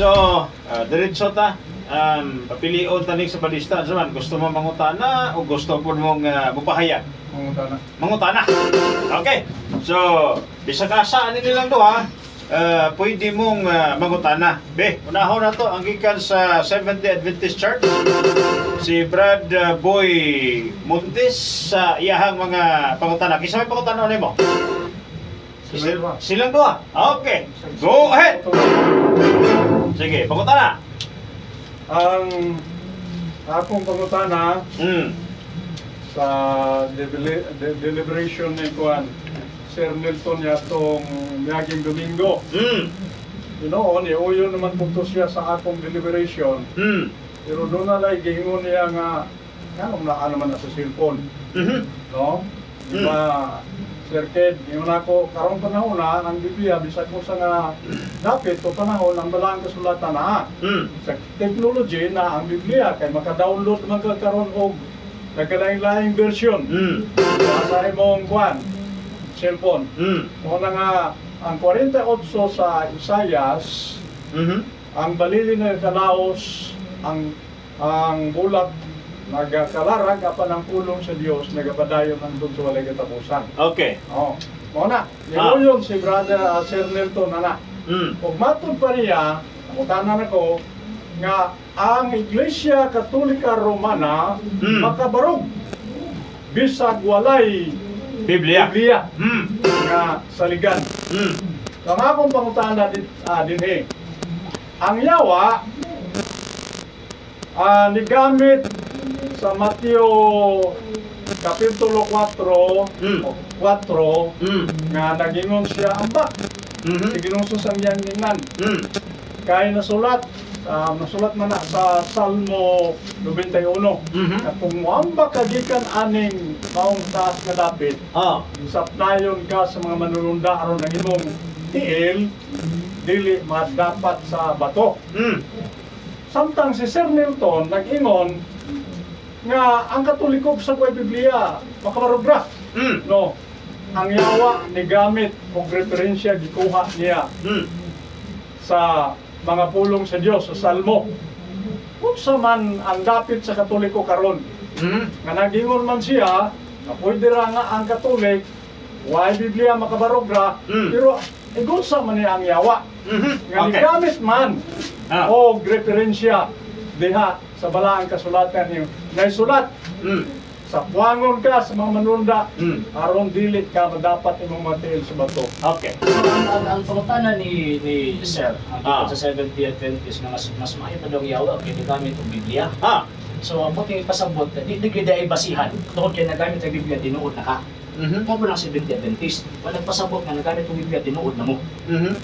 So, diretso ta. Papilion tanig sa balista. Unsa man, gusto mo mangutana o gusto po mong mupahayag? Mangutana. Mangutana. Okay. So, bisag asa ani nilang duha, pwede mong mangutana. Be, unahon na to ang gikan sa Seventh-day Adventist Church. Si Brad Boy Montes sa iyahang mga pangutana. Kinsa may pangutana nimo? Silang duha. Silang duha. Okay. Go ahead. Sige, pangutana. Ang akong pangutana sa deliberation ni Kuan Sir Nilton yatong miaging Domingo. Inoon, iuyon naman po to siya sa akong deliberation. Pero doon na lang giingon niya nga nga naa naman na sa cellphone. No? Di ba, Sir Ked, ingon ako, karong panahon na, ang Biblia, bisag kung sa nga dapit o panahon, ang balaang kasulatan na. Sa technology na ang Biblia, kay maka-download man ka karon og nagkalaing-laing version sa imong kuan, cellphone. Mo na nga, ang 48 sa Isaias, ang balili na kalaos, ang bulak nagakalarag apan ang pulong sa Dios nagapadayon hangtod sa walay katapusan. Oh, mo na. Niuyon si Brother Sir Nilton ana. Ug matud pa niya, nangutana nako nga ang Iglesia Katolika Romana makabarog bisag walay Biblia. Biblia nga saligan. Ang akong pangutana dinhi, ang yawa nigamit sa Mateo Kapitulo 4, o 4, nga nagingon siya ambak. Si Ginoong Jesus ang iyang giingnan. Kay nasulat man na sa Salmo 91 na kung muambak ka gikan aning maong taas nga dapit, sapnayon ka sa mga manununda aron ang imong tiil dili madapat sa bato. Samtang si Sir Nilton nag-ingon nga ang Katoliko sa way Biblia makabarog ra. No. Ang yawa ni gamit og referensya gikuha niya sa mga pulong sa Dios sa Salmo. Unsa man ang dapit sa Katoliko karon? Nga nagingon man siya na pwede ra nga ang Katolik way Biblia makabarog ra, pero igunsa man niya ang yawa nga nigamit man og referensya diha sa balaang kasulatan niyo naisulat sa puangon ka sa mga manunda aron dili ka madapat imong matiil sa bato. So, ang pangutana ni Sir, ang sa Seventh-day Adventist nga mas maayo pa daw ang yawa kay nagamit og Biblia. So ang puting ipasabot, di gyud ay basihan tungod kay nagamit ang Biblia, tinuod na ka. Mao po lang Seventh-day Adventist, wala pasabot nga nagamit og Biblia tinuod na mo.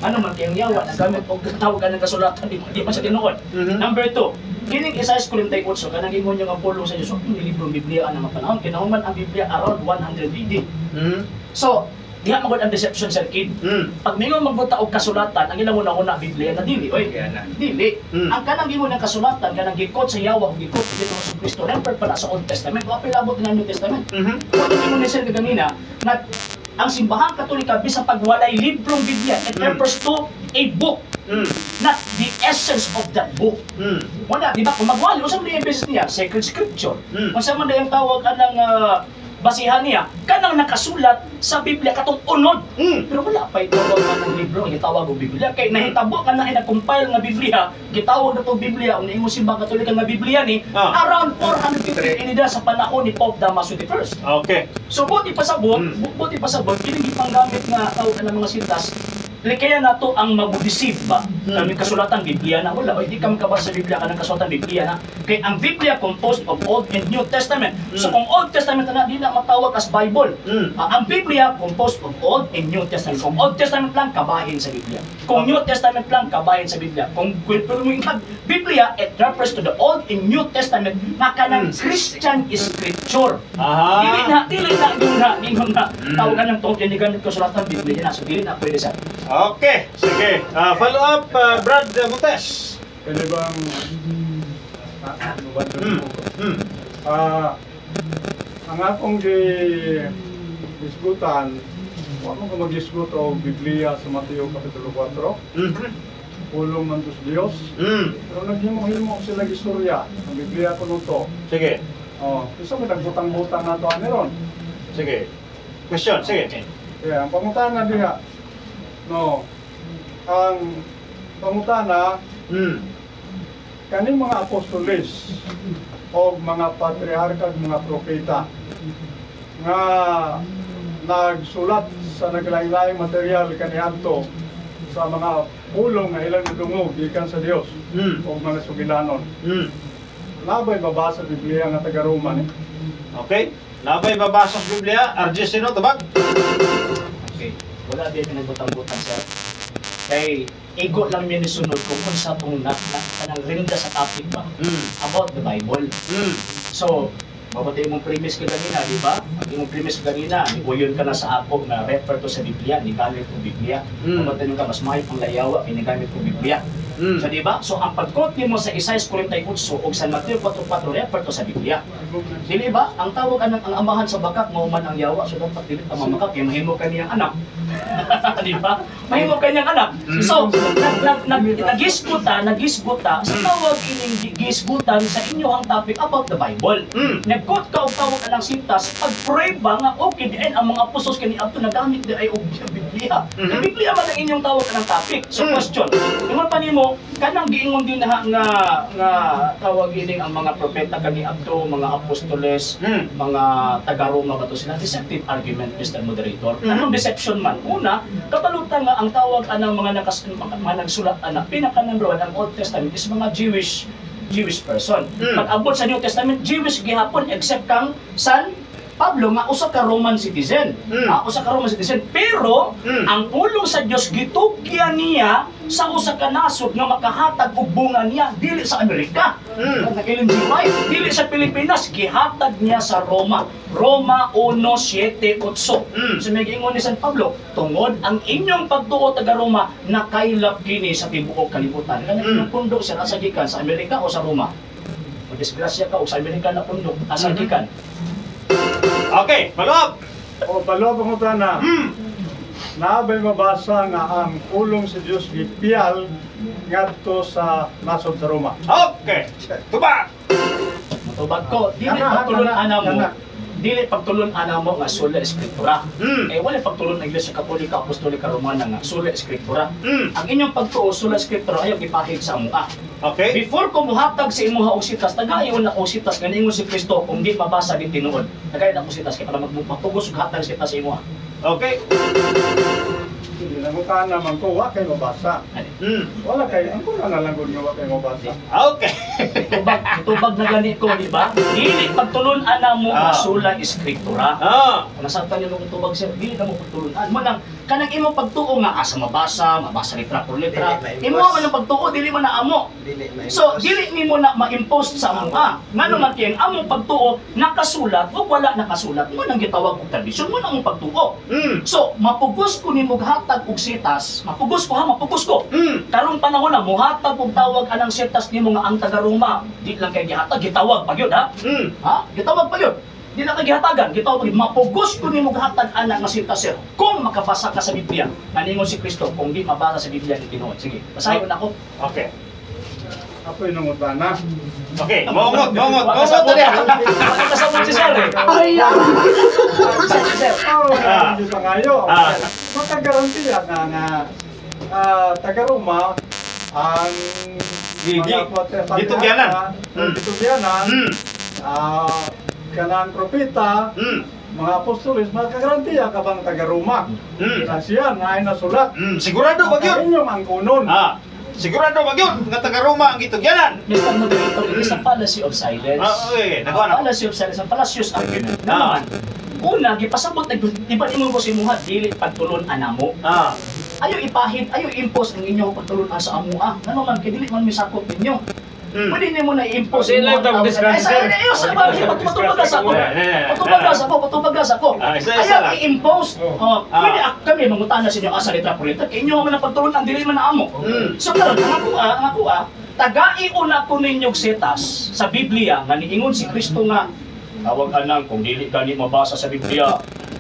Ano man kay ang yawa nagamit og tawag ng kasulatan, di man sa tinuod. Number 2, kining Isaias 48 kanang ingon niya nga pulong sa Dios, ang librong Biblia ang mga panahon kinahuman ang Biblia around 100 AD. So, diha magod ang deception, Sir Kid. Pag mingon magbuta og kasulatan, ang ilang una-una Biblia na dili, oy. Dili. Ang kanang ingon ng kasulatan, kanang gikot sa yawa, gikot dito sa Kristo, refer pala sa Old Testament, wa pa labot ng New Testament. Kung ingon ni Sir kaganina, nga ang Simbahang Katolika bisan pag walay librong Biblia, it refers to a book, not the essence of that book. Wala, di ba? Kung magwali, unsa man yung basis niya? Sacred Scripture. Unsa man ang tawag anang basihan niya? Kanang nakasulat sa Biblia katong unod. Pero wala pa itawag nga ng libro ang gitawag og Biblia. Kay nahitabo ka na na-compile nga Biblia, gitawag na tong Biblia ang niingon Simbahang Katolika nga Biblia ni around 450 AD sa panahon ni Pope Damaso I. So buti pasabot, buti pasabot kini gipanggamit nga tawag ng mga sintas. Kaya nato ang mag-deceive ba? Kami kasulatan Biblia na wala. Oy, di ka makabasa sa Biblia kanang kasulatan Biblia na. Kay ang Biblia composed of Old and New Testament. So kung Old Testament na, di na matawag as Bible. Ang Biblia composed of Old and New Testament. Kung Old Testament lang, kabahin sa Biblia. Kung New Testament lang, kabahin sa Biblia. Kung mo ingag Biblia, it refers to the Old and New Testament na kanang Christian scripture. Dili na, yung na, ingon na, tawagan ng tungkol ni gamit kasulatan Biblia na. So dili na pwede sa. Okay, sige. Follow up, Brad Montes. Pwede bang ano ba ito? Ang akong gi isgutan, wa mo ko mag-isgut og Biblia sa Mateo Kapitulo 4. Pulong man to sa Dios. Pero naghimo-himo sila istorya. Ang Biblia kuno to. Sige. Oh, isa man nagbutang-butang nato ani ron. Sige. Question, sige. Okay. Kaya ang pangutana diha. No. Ang pangutana kaning mga apostoles o mga patriarka ug mga propeta nga nagsulat sa naglaing-laing material kaniadto sa mga pulong nga ilang nadungog gikan sa Dios o mga sugilanon. Nabay mabasa sa Biblia nga taga Roma ni? Okay. Nabay mabasa sa Biblia, RJ sino tubag? Okay. Wala din pinagbutang-butang, sir. Kay igo lang mi nisunod kung unsa tong na, na, kanang rinda sa topic ba about the Bible. So, mabatay imong premise ka ganina, di ba? Ang imong premise ganina, uyon ka na sa ako nga refer to sa Biblia, ni gamit ko Biblia. Mabatay ka mas maayo pang layawa, ginagamit ko Biblia. So, di ba? So, ang pag-quote nimo sa Isaiah 48 ug San Mateo 4:4 refer to sa Biblia. Dili ba? Ang tawag anang ang amahan sa bakak mao man ang yawa, so dapat dili ang mamakak kay mahimo ka niyang anak. Di ba? Mahimo ka niyang anak. So, nagisguta sa tawag ining gisgutan sa inyong topic about the Bible. Nag-quote ka og tawag anang sintas pag-prueba nga okay diin ang mga apostols kani adto nagamit di ay og Biblia. Biblia man ang inyong tawag anang topic. So question, ingon pa nimo kanang giingon din ha nga nga tawag ining ang mga propeta kani adto, mga apostoles, mga taga-Roma ba to sila? Deceptive argument, Mr. Moderator. Anong deception man? Una, kabalutan nga ang tawag anang mga mga nagsulat ana, pinaka number one ang Old Testament is mga Jewish person. Pag abot sa New Testament, Jewish gihapon except kang San Pablo nga usa ka Roman citizen. Usa ka Roman citizen. Pero ang pulong sa Dios gitugyan niya sa usa ka nasod nga makahatag og bunga niya dili sa Amerika. Nag-Ellen G. White, dili sa Pilipinas, gihatag niya sa Roma. Roma 1:7-8. So may giingon ni San Pablo, tungod ang inyong pagtuo taga Roma nakaylap kini sa tibuok kalibutan. Kanang inyong pundo sir asa gikan sa Amerika o sa Roma? Madisgrasya ka og sa Amerika na pundo, asa gikan? Okay, follow up. O follow up ang utana. Nabay mabasa nga ang pulong sa Dios gipial ngadto sa nasod sa Roma. Okay. Tubag. Tubag ko, dili pagtulon-ana mo. Dili pagtulon-ana mo nga sola escritura. Eh wala pagtulon ang Iglesia Katolika Apostolika Romana nga sola escritura. Ang inyong pagtuo sola escritura ayaw gipahid sa amoa. Okay. Before ko muhatag sa imuha og sitas, tagayon na og sitas nga niingon si Kristo kung di mabasa di tinuod. Tagayon ako sitas kay para magpatugos og hatag sitas sa imuha. Okay. Hindi na mukha man ko, wa kay mabasa. Wala kay, ang kuna na lang nga wa kay mabasa. Okay. Tubag na gani ko, di ba? Dili pagtulun-ana mo nga sola escritura. Kung nasabtan niyo mong tubag sir, dili na mo pagtulun-an. Mo nang kanang imong pagtuo nga asa mabasa, mabasa letra por letra. Imo man ang pagtuo dili man na amo. So dili nimo na ma-impose sa amoa. Ngano man kay ang among pagtuo nakasulat o wala nakasulat, mo nang gitawag og tradisyon, mo nang pagtuo. So mapugos ko nimo hatag og sitas, mapugos ko ha, mapugos ko. Karong panahon na muhatag og tawag anang sitas nimo nga ang taga Roma, di lang kay gihatag, gitawag pa gyud ha. Ha? Gitawag pa gyud. Di lang kay gihatagan, gitawag gyud. Mapugos ko nimo hatag ana nga sitas sir. Kung makabasa ka sa Biblia, naningon si Kristo kung di mabasa sa Biblia ni tinuod. Sige, basahin na ako. Okay. Ako'y nangutana. Okay, mongot. Dali. Wala kasabot si sir eh. Ay! Oh, hindi pa ngayo. Makagarantiya nga taga Roma ang gitugyanan. Gitugyanan. Kanang propeta, mga apostoles, makagarantiya ka bang taga Roma? Siya nga ay nasulat. Sigurado ba yun? Inyong ang kunon. Sigurado ba yun? Nga taga Roma ang gitugyanan. Mr. Moderator, it is a fallacy of silence. Okay. Nakuha na. Fallacy of silence, ang fallacious argument. Naman, una, gipasabot, di ba ingon ko sa imuha, dili pagtulon-ana mo. Ayaw ipahid, ayaw impose ang inyong pagtulon-an sa amoa. Ngano man, kay dili man misakop ninyo. Pwede nimo na i-impose lang tawag. Patubagas ako. Ayaw i-impose. Pwede kami mangutana sa inyo asa letra por letra. Kay inyo man ang pagtulon-an, dili man na amo. So karon ang ako tagai-una ko ninyog sitas sa Biblia nga niingon si Kristo nga tawag anang kung dili gani mabasa sa Biblia,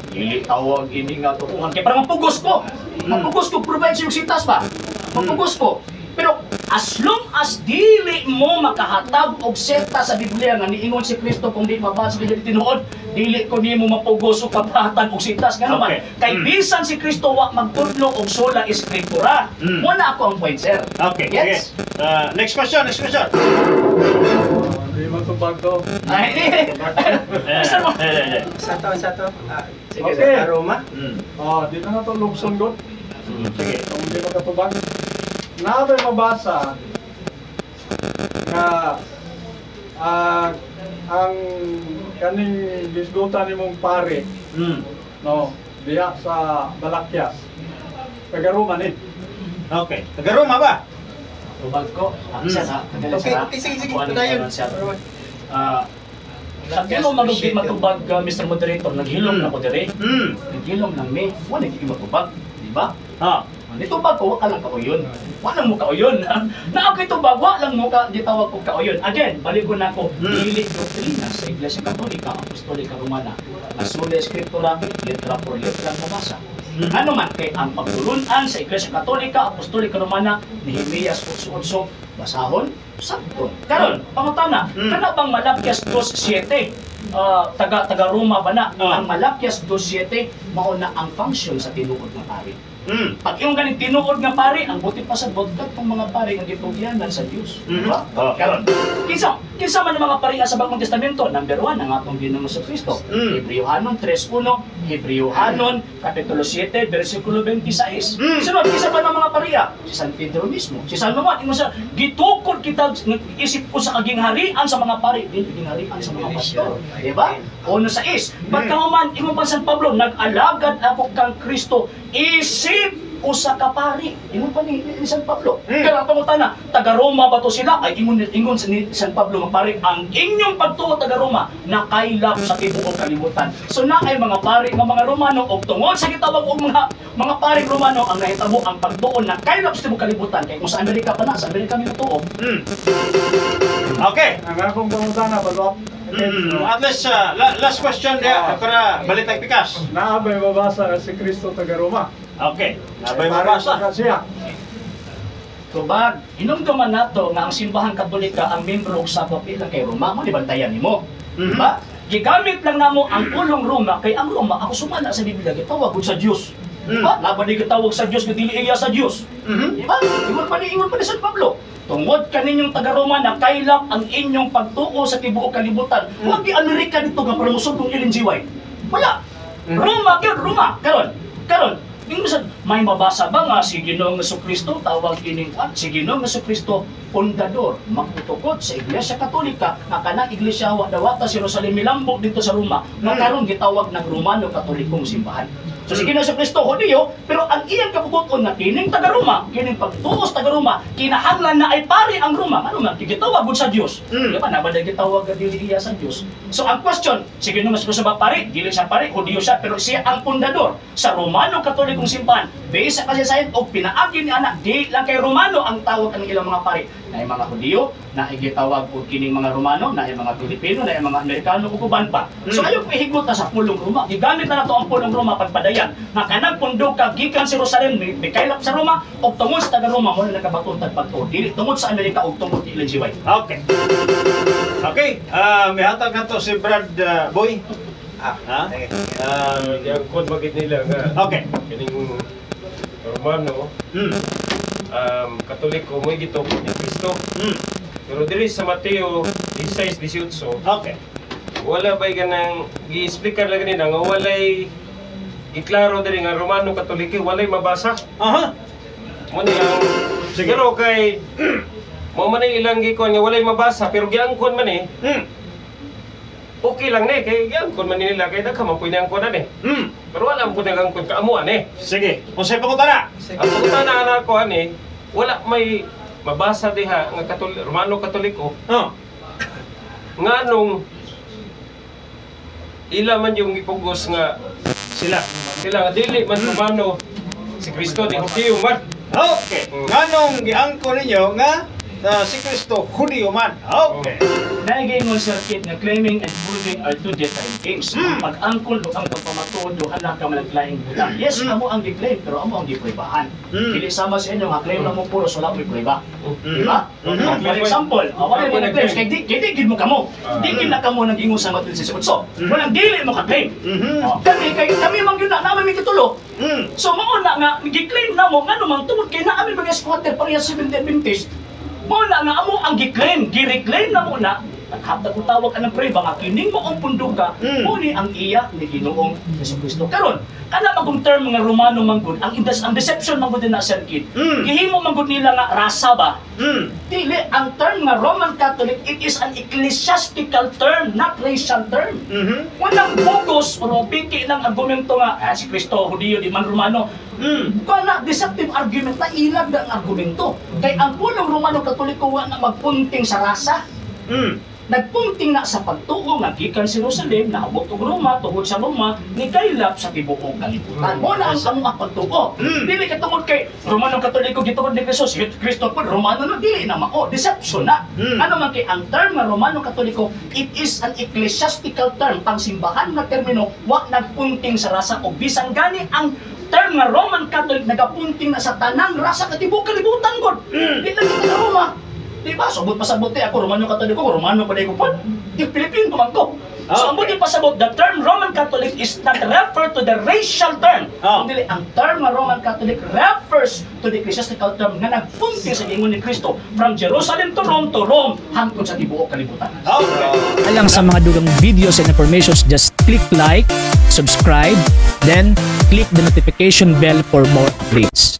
dili tawag ini nga tuuhan kay para mapugos ko. Mapugos ko provide sa sitas ba? Mapugos ko. Pero As long as dili mo makahatag og seta sa Biblia nga niingon si Kristo kung di mabasa dili tinuod, dili ko nimo mapugos og kapahatag og sitas ngano man. Kay bisan si Kristo wa magtudlo og sola escritura. Mo na ako ang point, sir. Okay. Yes. Sige. Next question, next question. Di matubag to. Ay. Mr. Mo. Sa to. Sige, Okay. sir. Roma. Di na to lugson god. Sige. Kung di makatubag. Naabay mabasa nga ang kaning gisgutan nimong pare no diha sa Balakyas. Taga Roma ni. Okay. Taga Roma ba? Tubag ko. Sir, ha? Okay, okay, sige, sige. Padayon. Sa mo malugid matubag, Mr. Moderator, naghilom na ko dire. Naghilom lang mi. Wala gyud matubag, di ba? Nitubag ko, wa ka lang kauyon. Wa lang mo kauyon. Naa ko'y tubag, wa lang mo ka gitawag og kauyon. Again, balik ko na ako, dili doktrina sa Iglesia Katolika, Apostolika Romana. Nga sola scriptura, letra por letra ang mabasa. Ano man kay ang pagtulunan sa Iglesia Katolika, Apostolika Romana, Nehemias 8:8, basahon, sabton. Karon, pangutana, kana bang Malakias 2:7? Taga Roma ba na? Ang Malakias 2:7 mao na ang function sa tinuod nga pari. Pag iyong ganing tinuod nga pari, ang buti pa sa bodkat tong mga pari nga gitugyanan sa Dios. Diba? Karon, kinsa man ang mga pari sa Bagong Testamento? Number 1 ang atong Ginoong Kristo. Hebreohanon 3:1, Hebreohanon kapitulo 7 bersikulo 26. Sunod, kinsa pa ang mga pariya? Si San Pedro mismo. Si San Juan, ingon sa gitukod kita isip ko sa kagingharian sa mga pari, dili gingharian sa mga pastor. Diba? 1:6. Pagkahuman, ingon pa San Pablo, nag-alagad ako kang Kristo isip usa ka pari. Ingon pa ni San Pablo. Kaya ang pangutana, taga Roma ba to sila? Ay ingon ni San Pablo nga pari, ang inyong pagtuo taga Roma nakaylap sa tibuok kalibutan. So na ay mga pari nga mga Romano og tungod sa gitawag og mga pari Romano ang nahitabo ang pagtuo nakaylap sa tibuok kalibutan. Kay kung sa Amerika pa na, sa Amerika mi natuo. Okay. Ang akong pangutana follow up. At least last question niya para balitag pikas. Naabay mabasa si Kristo taga Roma. Okay. Naabay mabasa. Siya. Tubag, hinumduman nato nga ang simbahang Katolika ang membro og sakop lang kay Roma, mo bantayan nimo. Diba? Gigamit lang namo ang pulong Roma kay ang Roma ako sumala sa Biblia gitawag sa Dios. Diba? Laban di gitawag sa Dios nga dili iya sa Dios. Diba? Ingon pa ni San Pablo. Tungod kaninyong taga Roma nakaylap ang inyong pagtuo sa tibuok kalibutan. Huwag di Amerika dito nga para mosugong Ellen G. White. Wala. Roma gyud, Roma. Karon may mabasa ba nga si Ginoong Jesucristo tawag kining si Ginoong Jesucristo pundador magtutukod sa Iglesia Katolika nga kanang iglesia wa dawata si Jerusalem milambo dito sa Roma nga karon gitawag ng Romano Katolikong simbahan. So si Ginoong Jesucristo Hudiyo, pero ang iyang kabubuton nga kining taga Roma, kining pagtuos taga Roma, kinahanglan na ay pari ang Roma. Ano man gitawag gud sa Dios. Di ba na ba gitawag nga dili iya sa Dios? So ang question, si Ginoong Jesucristo ba pari? Dili siya pari, Hudiyo siya, pero siya ang pundador sa Romano Katolikong simbahan. Based sa kasaysayan og pinaagi ni anak, di lang kay Romano ang tawag ang ilang mga pari. Na mga Hudiyo, na gitawag og kining mga Romano, na mga Pilipino, na mga Amerikano ug uban pa. So ayo ko ihigot na sa pulong Roma. Gigamit na nato ang pulong Roma pagpadayan. Nga kanang pundok ka gikan sa Jerusalem, mikaylap sa Roma og tungod sa taga Roma mo na nakabaton tag pagtuo. Dili tungod sa Amerika og tungod ni Ellen G. White. Okay. Okay, mihatag na to si Brad Boy. Ha? Giangkon magid nila nga. Okay. Kining Romano, Katoliko mo'y gitukod ni Kristo. Pero diri sa Mateo 16:18. Okay. Wala bay ganang gi-explicar lang nila nga walay giklaro diri nga Romano Katoliko walay mabasa. Aha. Mo ni ang Sige. Pero kay mao man ilang gikuan nga walay mabasa pero giangkon man eh. Okay lang ni kay giangkon man nila kay daghan man puy niangkon ani. Pero wala man pud nagangkon kaamuan eh. Sige, unsay pangutana? Ang pangutana ana ko ani, wala may mabasa diha nga Katoliko, Romano Katoliko. Nganong ila man yung gipugos nga sila nga dili man Romano si Kristo di Hudiyo man. Okay. Nganong giangkon ninyo nga Si Kristo Hudiyo man. Okay. Nagiingon, Sir Kit, nga claiming and proving are two different things. Ang pag-angkon o ang pagpamatuod duha na ka malaglaing butang. Yes, amo ang gi-claim pero amo ang gipruebahan. Dili sama sa inyo nga claim lang mo puros, wala mo'y prueba. Di ba? For example, wala mo nag-claim kay di gid mo kamo. Di gid na kamo nag-ingon sa Mateo 18. Walang dili mo ka-claim. Oh, kami kay kami man gyud na namin may kitulo. So mao na nga gi-claim na mo ngano man tungod kay naa mi mga squatter pareha sa Seventh Adventist. Mao na nga amo ang gi-claim, gi-reclaim na mo na. Naghatag ko tawag anang prueba nga kining maong punduga, mo ni ang iya ni Ginoong Jesucristo. Karon, kana magong term nga Romano man gud, ang deception man gud na, Sir Kit. Gihimo man gud nila nga rasa ba? Dili, ang term nga Roman Catholic, it is an ecclesiastical term, not racial term. Walang bogus o piki ng argumento nga si Kristo Hudiyo, di man Romano. Kana deceptive argument na ilag na ang argumento. Kay ang pulong Romano Katoliko wa na magpunting sa rasa. Nagpunting na sa pagtuo nga gikan sa Jerusalem, naabot og Roma, tungod sa Roma, ni kaylap sa tibuok kalibutan. Mo na ang among pagtuo. Dili ka tungod kay Romano Katoliko gitungod ni Kristo, si Kristo po Romano no, dili na mao, deception na. Ano man kay ang term nga Romano Katoliko, it is an ecclesiastical term, pangsimbahan nga termino, wa nagpunting sa rasa og bisan gani ang term nga Roman Catholic nagapunting na sa tanang rasa ka tibuok kalibutan gud. Di lang kita Roma. Di ba? So, abot pasabot eh. Ako, Romano Katoliko, Romano pa ko po. Di Pilipino man ko. So, ang buti pasabot, the term Roman Catholic is not refer to the racial term. Kundi ang term nga Roman Catholic refers to the ecclesiastical term nga nagpunti sa gingon ni Kristo from Jerusalem to Rome, hangtod sa tibuok kalibutan. Okay. Alang sa mga dugang videos and informations, just click like, subscribe, then click the notification bell for more updates.